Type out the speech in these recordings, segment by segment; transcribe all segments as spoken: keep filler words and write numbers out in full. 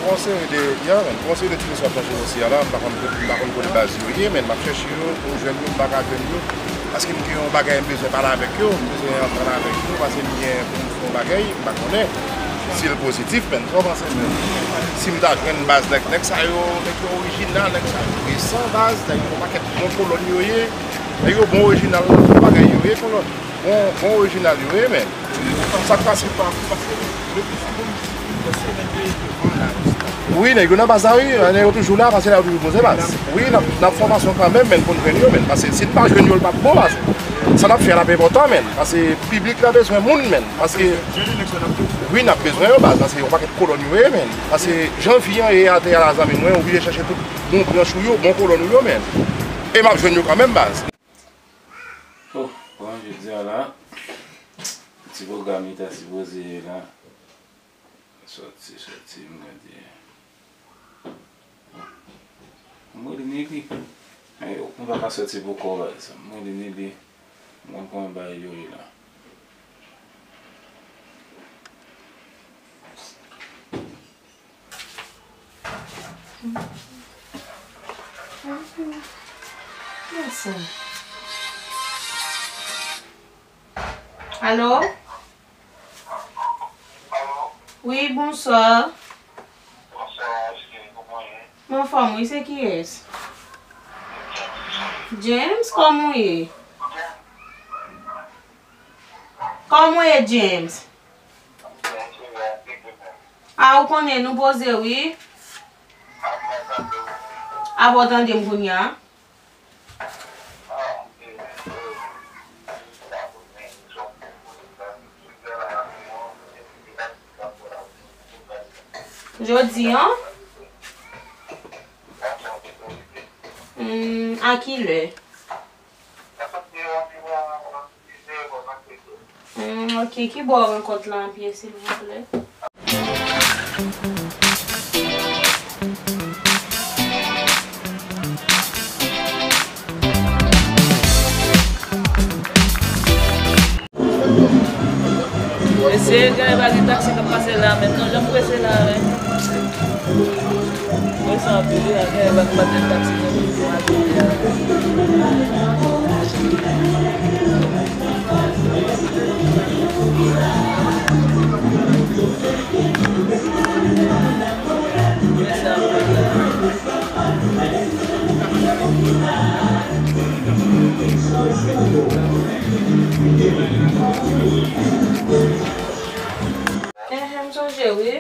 Yon seri de, ya, men, yon seri de ti mesye ap chache osi a la, m pa konn kote, m pa konn kote baz yo ye, men m ap chèche yo, pou m jwenn yo, m pa ka jwenn yo. Paske m gen yon bagay m bezwen pale avèk yo, m bezwen antann avèk yo, paske m gen pou m fè yon bagay, m pa konnen si l pozitif, men sa w panse, men? Si m ta jwenn baz nèg, nèg sa yo, nèg yo orijinal, nèg sa yo resan, baz, nèg yo yon pakèt bon kolòn yo ye, nèg yo bon orijinal, bon bagay yo ye, kolòn. Bon, bon orijinal yo ye, men. Sa k pase pa, pase le plis bon, bon semèn yo ye devan la. Wi, nèg yo nan baz la, wi. Nèg yo toujou la, paske la yo toujou poze baz. Wi, n ap, n ap fòmasyon kanmenm, men, pou n jwenn yo, men. Paske si n pa jwenn yo, l p ap bon, baz. Sa n ap fè a, l ap enpòtan, men. Paske piblik la bezwen moun, men. Paske, wi, n ap bezwen yo, baz. Paske yon pakèt kolòn yo ye, men. Paske jan vi an ye atè a la, zanmi mwen, ou oblije chèche tout bon branch ou yo, bon kolòn ou yo, men. E m ap jwenn yo kanmenm, baz. Oh, bon, jodi a la, ti pwogram li ta sipoze ye la. Sòti, sòti, m gade. M rele Nili. Ay, ou pa ka sòti pou kò, baz. M rele Nili. M konn kòman bagay yo ye la. Alo? Wi, bonswa. Bonswa, cheri, kòman w ye? M anfòm, wi, se kiyès? James, kòman w ye? Kòman w ye, James? A, ou konnen, nou poze, wi. Apa w tande m kounye a? Jodi an? Hmm, a ki lè? Hmm, ok, ki bò rankont lan ap ye, silvouplè? Mesye, gen pa gen taksi k ap pase la menm non, jan m prese la menm. Mwen santi wi, gen pa gen taksi nan vil la. Enhen, m sonje wi.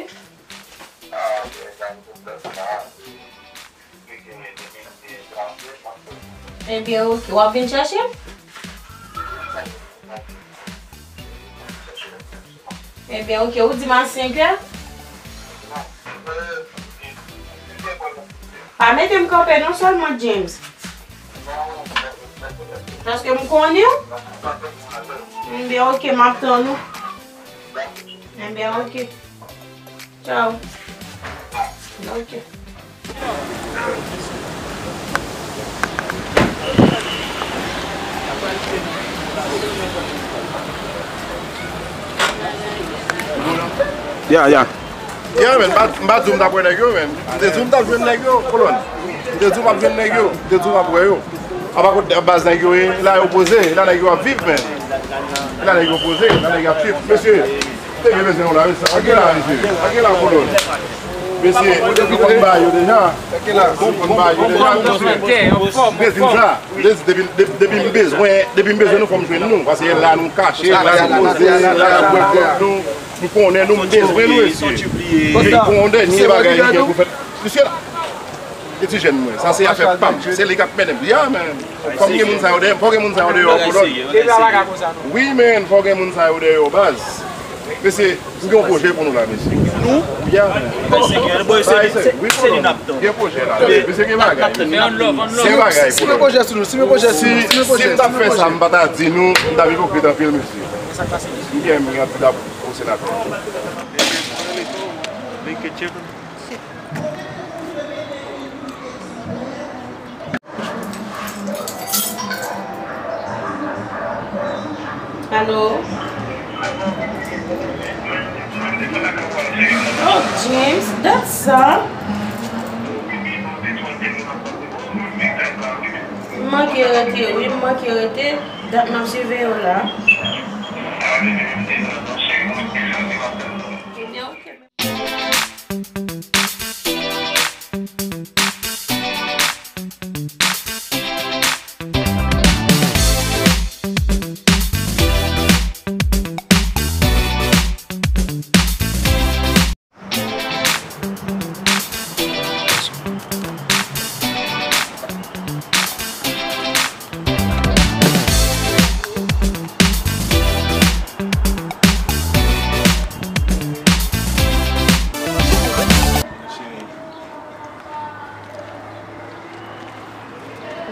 Ebyen, ok. W ap vin chèche m? Ebyen, ok. Ou di m a senk è? Pa mete m kanpe non sèlman, James. Paske m konnen w. Ebyen, ok, m ap tann ou. Ebyen, ok. Tchaw. Ok. Ya, ya. Ya, men, m pa, m pa di w m t ap wè nèg yo, men. M te di w m t ap jwenn nèg yo, kolòn. M te di w m ap jwenn nèg yo. M te di w m ap wè yo. Apa kot baz nèg yo ye, la yo poze, la nèg yo ap viv, men. La nèg yo poze, la nèg yo ap viv. Mesye, te gen bezwen w la, mesye. Anke la, mesye. Anke la, kolòn. Mesye, ou konn ba yo deja. Ou konn ba yo deja, mesye. M te di m sa. M te di depi, depi, depi m bezwen, depi m bezwen nou, fò m jwenn nou. Paske la nou kache, la nou poze, la nou bwè glòt nou. Nou konnen nou, m bezwen nou, mesye. Gen yon dènye bagay ki gen pou fèt. Mesye la. E ti jèn mwen, sa se afè pa m. Se li k ap mennen m. Ya, men. Fò m gen moun sa yo dèyè, fò gen moun sa yo dèyè, kolòn. Wi, men, fò gen moun sa yo dèyè, baz. Mesye, m gen yon pwojè pou nou la, mesye. Nou? Ya, men. Gen pwojè la. Mesye, gen bagay. Gen bagay, kolòn. Si, si m t ap fè sa, m pa ta di nou, m t ap ipokrit anpil, mesye. M gen yon kandida pou senatè. Alo? Oh, James, dat sa. M manke rete, wi, m manke rete. Dat m ap siveye w la. Ebyen, ok.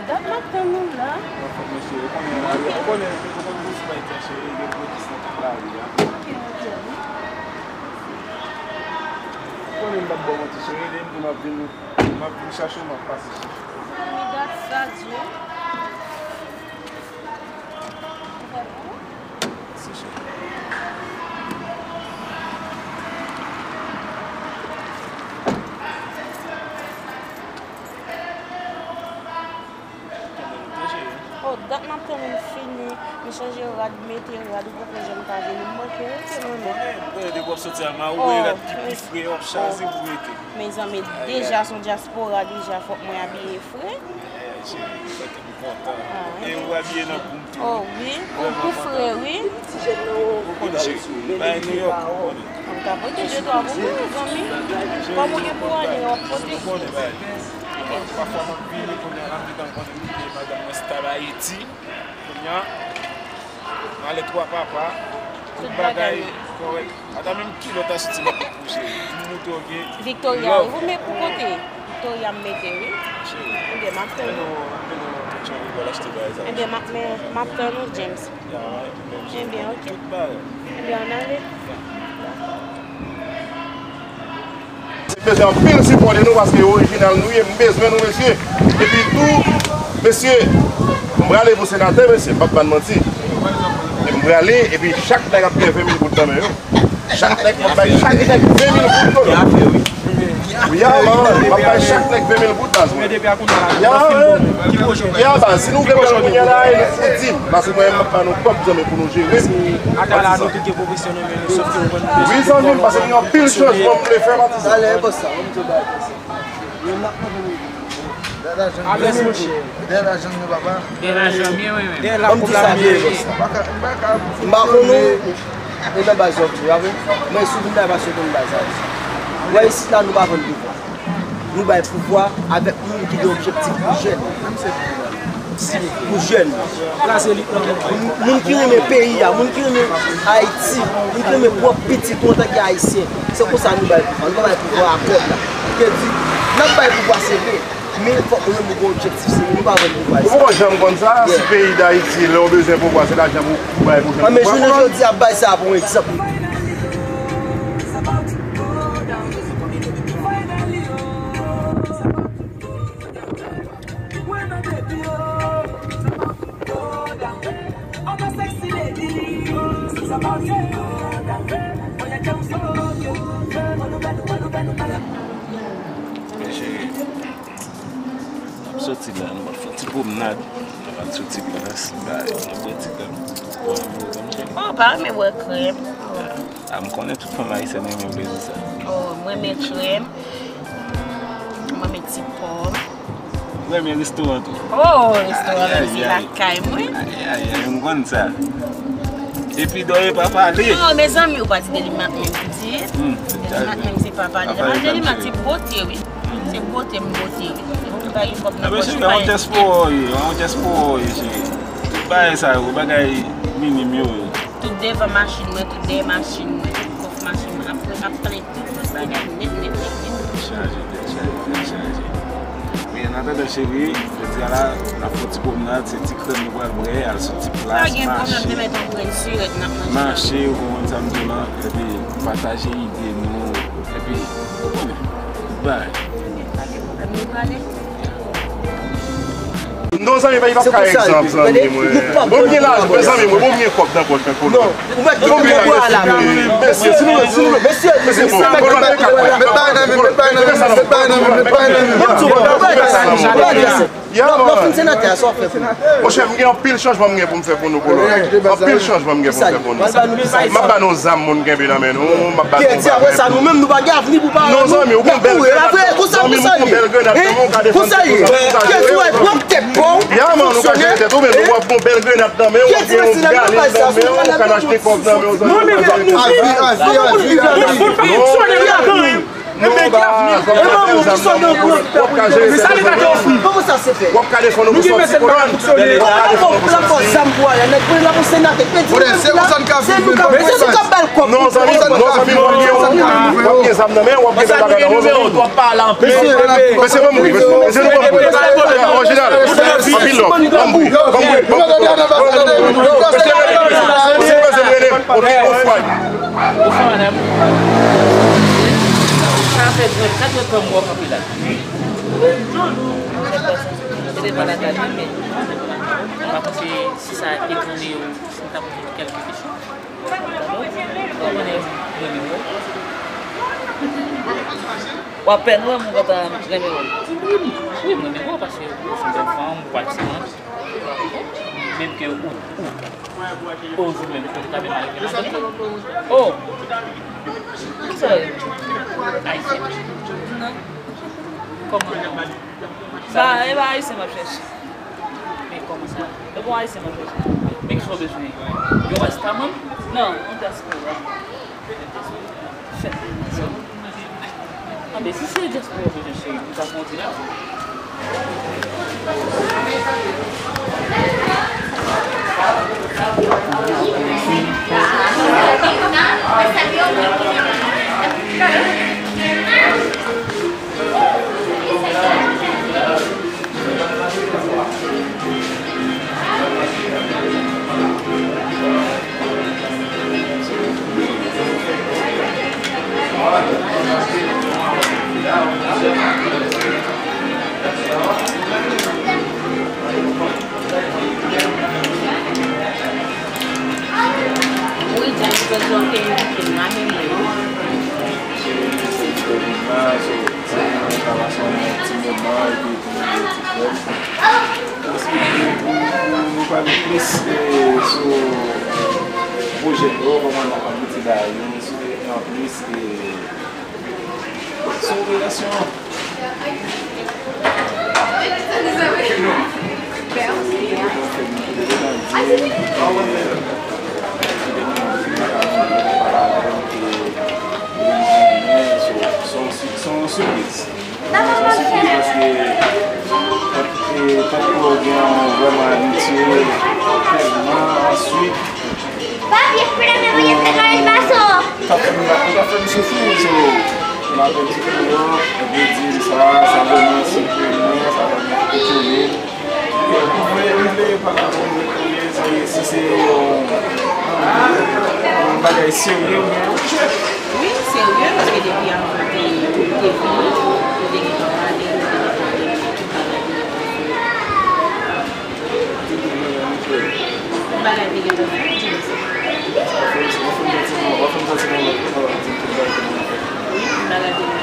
Dat m ap tann ou la. Anfen, mesye, ou konnen, ou konnen, ou konnen bouch bay tè, cheri, gen pwodis nan tout lari a. Ou konnen m p ap ba w manti, cheri, depi m di m ap vin, m ap vin chache w, m ap pase chèche w. Wi, dat sa, Jim. Ou fè pou ou? Mèsi, cheri. Oh, dat m ap tann ou fini. M chanje rad, mete rad, ou poko janm ka vini. M manke rete, manmi. Ou konnen, ou konnen depi w ap soti a, ma ou voye rad ki pi fre, w ap chazi pou rete. Mezanmi, deja se yon dyaspora, deja fòk mwen abiye fre. Eh, cheri, sa ki pi kontan. E ou abiye nan goum tou. Oh, wi, ou pi fre, wi. Ou konnen, cheri, bay New York, ou konnen. Ou ka pote de twa pou mwen, mezanmi. Kòm ou gen pou ane, w ap pote. Ou konnen, bay. Pafwa m ap vini kounye a, m ap di m konnen m kite madanm mwen stab Ayiti. Kounye a, m ale twa papa. Tout bagay kòrèk. Ata menm kilòt a soti m ap poze. M montre w gen Victoria, wi, men pou kote? Victoria m mete, wi. Cheri. Ebyen, m ap tann ou. Ebyen, m ap, men, m ap tann ou, James. Ya, menm jan. Ebyen, ok. Tout bagay. Ebyen, ann ale. Bezwen anpil sipò de nou paske orijinal nou ye, m bezwen nou, mesye. Epi tou, mesye, m prale pou senatè, mesye, m p ap ba n manti. E m prale, epi chak nèg ap gen ven mil goud nan men yo. Chak nèg, m ap bay chak nèg ven mil goud, Tolo. Wi, ya, man, m ap bay chak nèg ven mil goud, baz, mwen. Ya, ya, baz, si nou vle pran kounye a la, e nou fouti. Paske mwen, m ap ba nou kòb, zanmi, pou nou jere. Wi, zanmi m, paske gen anpil chanjman m vle fè, patizan. Talè, e bòs sa, ban m di w bagay konsa. Yo, n ap mande nou. Dèyè lajan m ye, monchè. Dèyè lajan m ye, papa. Dèyè lajan m ye, wi, wi. Ban m di sa byen, bòs sa. M pa ka, m pa ka. M pa konn ou, e nan baz w ap di a, wi. Mwen, si w vin la, paske w konn baz a di. Wè, isit la, nou pa vann pouvwa. Nou bay pouvwa avèk moun ki gen objektif pou jèn. Pou jèn. Moun ki renmen peyi a, moun ki renmen Ayiti, moun ki renmen pwòp pitit ou antanke Ayisyen. Se konsa nou bay pouvwa. Nou pa bay pouvwa a kòb la. Vle di, n ap bay pouvwa, se vre, men fòk nou menm nou gen objektif serye. Nou pa vann pouvwa isit. Ou poko janm konn sa, si peyi Dayiti, lè w bezwen pouvwa, se lajan pou, pou bay pou jèn pouvwa. Men jounen jodi a, bay sa pou yon egzanp. N ap soti la, nou ap fè ti pwomnad. Nou ap soti plas, bay, nou ap bwè ti kòk. Oh, pa renmen bwè krèm. A, m konnen tout fanm ayisyèn renmen plezi sa. Oh, mwen renmen krèm. Mwen renmen ti pòm. Mwen renmen restoran tou. Oh, restoran menm se lakay mwen. Ay, ay, ay, m konn sa. Epi dòye pa pale. Oh, mezanmi, ou pa di Delimat menm pitit. Delimat menm se pa pale. Delimat se bote, wi. Se bote m bote, wi. Ou pa gen kòb nan pòch ou pa. Yon dyaspora, yon dyaspora, cheri. Tout bagay sa yo, bagay minim yo. Tout devan machin mwen, tout dèyè machin mwen, tout kòf machin mwen ap, ap plen tout bagay nèt, nèt, nèt, nèt. Chaje, tèt chaje, tèt chaje. Men an atandan, cheri, jodi a la, n ap fè yon ti pwomnad, se ti krèm nou pral bwè, al sou ti plas, mache. Pa gen pwoblèm, te mèt yon grenn sirèt n ap manje. Mache, ou konprann sa m di w lan, epi pataje ide nou, epi, ou konnen, tout bagay. Pa gen pwoblèm, nou prale. Non, zanmi, pa, li p ap ka egzanp, zanmi mwen. Bon, m gen lajan, zanmi mwen, bon, m gen kòb nan pòch mwen, kòb. Ou mèt kite bò a la. Mesye, si nou, si nou, mesye, mesye, bon, bon, nou ap fè kaka. Met pa nan men, met pa nan men, met pa nan men, met pa nan men. Lòt fin senatè a, sa w ap fè pou nou? Monchè, m gen anpil chanjman m gen pou m fè pou nou, kolonèl. Anpil chanjman m gen pou m fè pou nou. M ap ba nou zam moun kenbe nan men nou, m ap ba nou. Kiyès di apre sa, nou menm, nou pa gen avni pou pa. Non, zanmi, ou gon bèl grenad. Zanmi, ou gon bèl grenad nan men w, ou ka defann tout sa. Kiyès ou wè pwòp tèt pa w? Ya, man, ou ka jere tèt ou, men ou ap gon bèl grenad nan men w, ou ap gen yon galil nan men w, ou ka achte kòb nan men w, zanmi. Non, men fòk nou viv. Fòk nou viv. Moun pa fonksyone la kanmenm. Non, ba, zanmi, w ap ka jere tèt ou, zanmi. Kòman sa se fè? W ap ka defann nou pou sòti kolòn. W ap ka defann nou pou sòti. Brother, se konsa n ka viv, men pa konsa. Non, zanmi, non, zanmi, w ap gen, w ap gen zam nan men w, w ap gen bèl bagay nan men w, zanmi. Mesye, ban m ri, mesye, mesye, nou ban m ri. Orijinal, anpil love, ban m ri, ban m ri, ban m ri. Mesye, mesye, mesye, ok, on fwa. Ou fè madam. Sa fè trant, sa fè trant mwa w kanpe la. Se te pa lakay mwen, men m pa panse si sa etone w, si m ta poze w kèlke kesyon. Ou konnen mwen renmen w. W apèn wè m, ou gentan renmen w. Wi, m renmen w, paske ou se yon bèl fanm, ou pa ti moun. Menm ke ou, ou, ou, ou menm, ou ta menm al gen madanm. Oh! Kisa w ye? Ayisyen? Non. Kòman non? Ba, e pa ayisyen m ap chèche. Men kòman sa? E pa ayisyen m ap chèche. Men kisa w bezwen? Yon rastaman? Non, yon dyaspora. Anben, si se dyaspora w bezwen, cheri, nou ka fè yon ti lòt. Wi, James, zòt yo te envite m la, men mwen. Se, se Florina, so, se yon entèvansyon nan yon ti moman, epi pou nou di frè m. Paske pou, pou nou pale plis, eh, sou, eh, pwojè yo, kòman n ap abouti la yo, sou, e anplis, eh, sou relasyon an. Se yon sipriz. Se yon sipriz paske, e, tankou gen yon vrèman abitye tèlman answit. Papi, espérame, voy a pegar el vaso. Ou ka fè m, ou ka fè m soufri, so, m apèl ti Florent, epi di m sa, sa vrèman sipriz mwen, sa vrèman etone m. Mwen, mwen vle pa, mwen vle konnen si, si se yon, yon bagay serye oubyen yon jwèt. Wi, serye, paske depi avan te, te vini, nou te gentan pale, nou te gentan rele tout bagay ki gentan fèt. Tout bagay te gentan fèt, James. W ap fè m santi nan, w ap fè m santi nan lòt, w ap di m tout bagay ki gentan fèt. Wi, tout bagay te gentan fèt.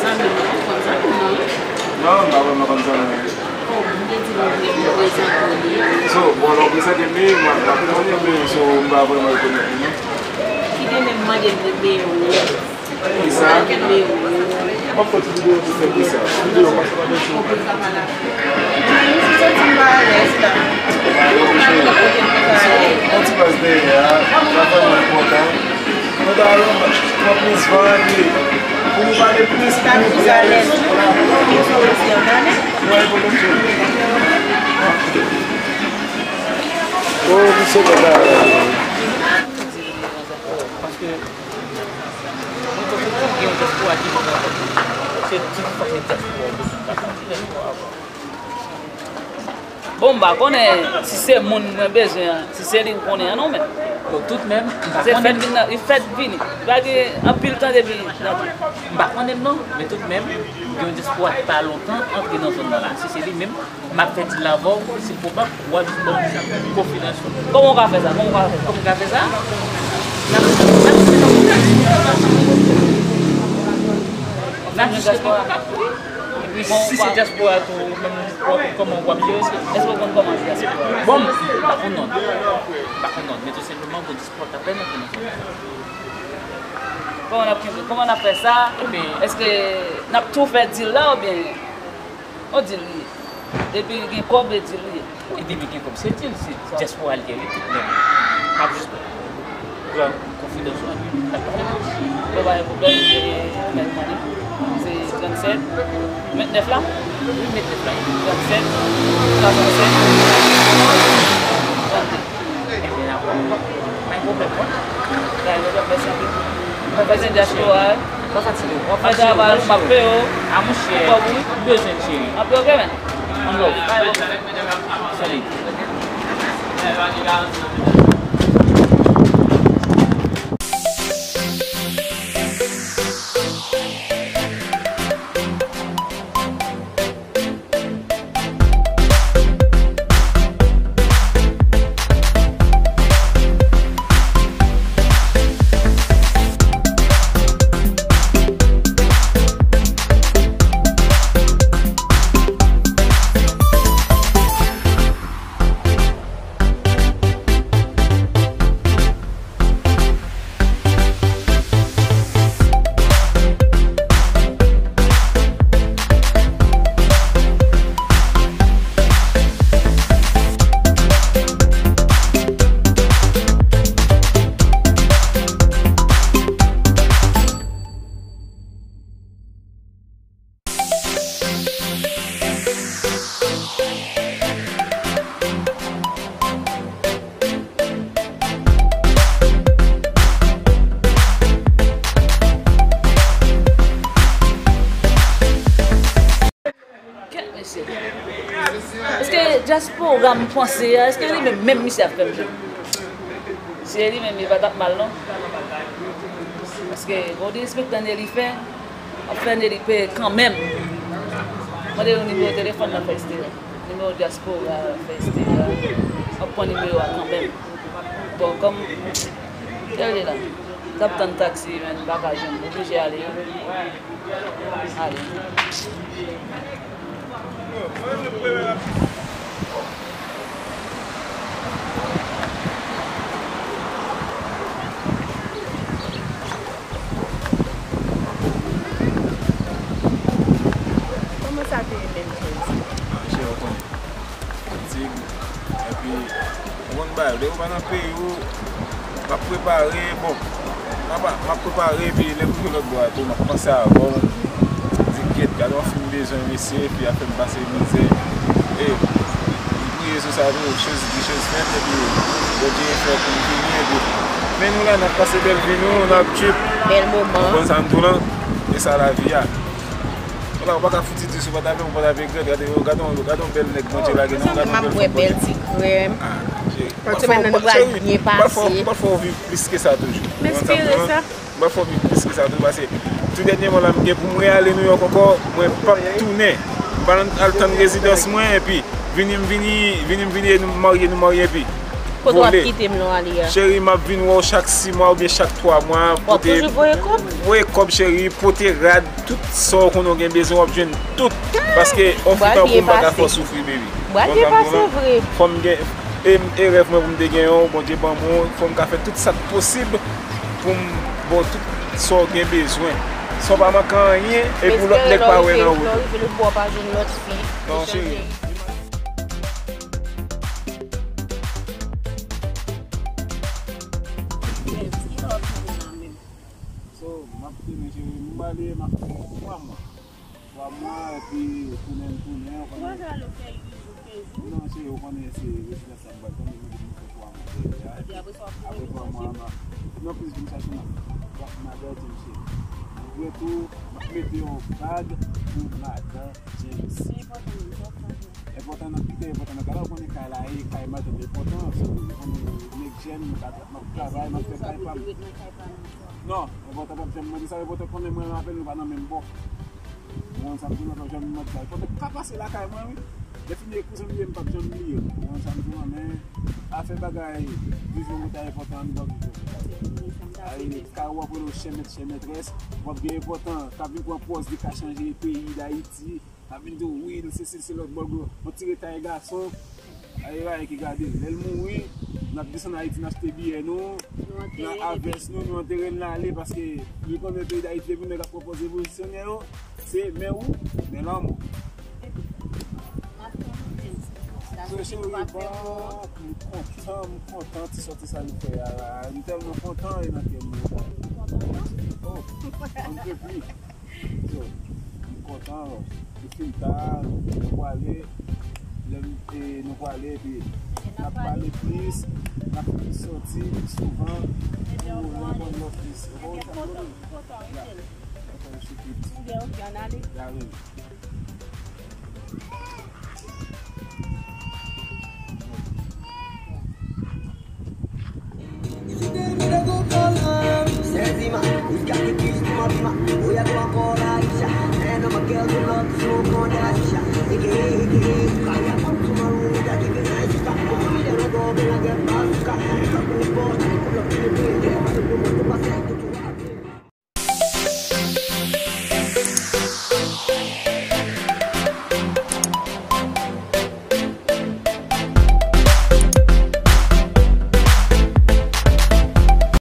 Zanmi m, ou konn zanmi m nan, wi. Non, m pa vrèman konn zanmi m. Oh, m te di nou vle prezante w li. So, bon, lè w prezante m li, m ap, m ap konnen, men, so, m pa vrèman rekonèt li, non. Kite men m mande m rele w. Kisa? M ap fè ti videyo pou fè kisa? Videyo pa sa pa bèl sou. Yon ti baz dèyè a, sa vrèman enpòtan. Nou ta pran plis van epi pou nou pale plis, pou nou pi alèz. Mwen, pou nou. Oh, misye gen bagay. Paske mwen panse tou gen yon dyaspora ki viv nan kòm. Se tout sa se dyaspora w bezwen. Bon, m pa konnen si se moun mwen bezwen an, si se li m konnen an non, men. Bon, tout menm, m pa konnen. Se fèt vin nan, e fèt vini. Pa gen anpil tan depi nan tou. M pa konnen non, men tout menm, gen yon dyaspora ki pa lontan antre nan zòn nan la. Si se li menm, m ap fè dil la avè w, si l pwobab, w a jis ban m konfidans yo. Kòman w ka fè sa? Kòman w ka fè sa? Kòman w ka fè sa? N ap, n ap, n ap, n ap jis rete an kontak, wi. Epi si se dyaspora tou, menm w ap, kòman w ap jere sa? Èske w konn kòman dyaspora? Bon, m pa konn non. M pa konn non, men tou senpleman, bon, dyaspora ta pèmèt nou fè sa. Kòman n ap kenbe? Kòman n ap fè sa? Ebyen, èske n ap tou fè dil la oubyen yon dil li ye? Depi gen kòb, e dil li ye. E depi gen kòb, se dil, se dyaspora li ye, wi, tout menm. M ap jis pran konfidans ou epi n ap pale. Yo pa gen pwoblèm, e mèt mande. Se trannsèt, vennèf la? Wi, vennèf la. Trannsèt, swasannsèt, trannde. Ebyen, n ap pa gen pwoblèm, non. Bay pwoblèm, mèsi anpil. Mwen fè se dyaspora. Pa fatige, w ap fatige, w ap fatige. A monchè, m bezwen cheri. Anpil, ok, man. One love. Solid. Kèt mesye. Èske dyaspora m panse a, èske li menm, menm misye ap fè m jwe? Si se li menm, li pa t ap mal non. Paske bon, disrespect Nelly fè, ap fè Nelly peye kanmenm. Mande yon nimewo telefòn nan fè estera. Nimewo dyaspora fè estera. Ap pran nimewo a kanmenm. Bon, kòm tel li la, t ap tann taksi, men m pa ka jwenn, oblije ale. Ale. Kòman sa te ye menm, Chelsea? Ah, cheri, ou konnen. Fatig. Epi, ou konn bagay, depi ou pa nan peyi w, m ap prepare, bon, m ap, m ap prepare, epi lè m rive lòt bò a tou, m ap panse avè w, m di, "Gèt, gade yon fi m bezwen, mesye, epi ap fè m pase mizè." E, m priye sou sa tou, choz di, choz fèt, epi Bondye fè pou m vini, epi men nou la, n ap pase bèl vi nou, n ap trip. Bèl moman. Ou konprann sa m di w lan? E sa lavi a. Ou la, ou pa ka fouti di si w pa t avè m, ou pa t ap regrèt. Gade, gade yon, gade yon bèl nèg Bondye lage nan, gade yon bèl fanm Bondye. Ah, cheri. Lòt semèn nan nou pral byen pase. M pral fè w viv plis ke sa toujou. M espere sa. M pral fè w viv plis ke sa toujou, paske tou dènyèman la, m gen pou mwen ale Nouyòk ankò, mwen p ap tounen. M pral al tann rezidans mwen, epi vini, m vini, vini, m vini, e nou marye, nou marye, epi vole. Kote w ap kite m lè w ale a? Cheri, m ap vin wè w chak sis mwa oubyen chak twa mwa. W ap toujou voye kòb? Voye kòb, cheri, pote rad, tout sa w konnen w gen bezwen, w ap jwenn tout. Paske yon fi tankou m pa ka fè w soufri, baby. Pral byen pase vre. Fò m gen, e, e rèv mwen pou m te gen yon, Bondye ban mwen, fò m ka fè tout sa k posib pou m ba w tout sa w gen bezwen. San w pa manke anyen, e pou lòt nèg pa wè nan wout ou. Non, cheri. So, m ap tounen, cheri. M ale, m ap fè twa mwa. Twa mwa, epi tounen, m tounen, ou konnen. Twa mwa, ou fè uit jou, kenz jou? Non, cheri, ou konnen se rezidans la m pral tounen, m di m fè twa mwa. Epi apre sa, w ap tounen vin chache m? Apre twa mwa, m ap, non, plis vin chache m. W ap, m ap pèdi m, cheri. Apre tou, m ap mete yon bag pou madan James. Se enpòtan, wi, w ap fè. Enpòtan nan, ki te enpòtan nan kay la, ou konnen kay la, e kay madanm enpòtan, so, ou konnen nèg Jèn, m ap travay, m ap fè kay pa m. Non, enpòtan p ap janm mande sa, enpòtan konnen mwen avè l, nou pa nan menm bò. Ou konn sa m di, nou pa janm mande sa. Enpòtan ka pase lakay mwen, wi. Lè fini e kouzen m ye, m p ap janm bliye l. Ou konn sa m di, men afè bagay, viv yon moutay enpòtan, nou pa viv yon moutay. Ay, ka w ap rele w chè mèt, chè mètrès, w ap gen enpòtan, k ap vin pran pòz li ka chanje peyi Dayiti. N ap vin di w, wi, l sesi, l se lòt bò, gwo, yon ti retay gason. Ay, bagay ki gade, lè l mouri, n ap desann Ayiti, n achte biyè nou, n avès nou, nou antere l, n ale, paske nou konnen peyi Dayiti, depi nèg ap pran pòz revolisyonè yo, se men ou, men lanmò. So, cheri, bon, m kontan, m kontan ti sòti sa nou fè a la. M tèlman kontan, e nan kè m. Oh, on ne peut plus. So, m kontan, nou fin ta, nou prale, lè m, e, nou prale, epi n ap pale plis, n ap sòti pi souvan, pou nou konn lòt plis. Ebyen, kontan, kontan, wi, cheri. Ebyen, ok, ann ale. Sèzima, iskati kis tu ma prima, voy a tu ancora isha, and I'ma kill the love so con de la shisha, aka, aka, kaya pon tu ma ruda, give me nice stuff, pon mi de la go, be la get bazooka, pull up in the Porsche, pull up in the Bentley, pull up in the Mercedes.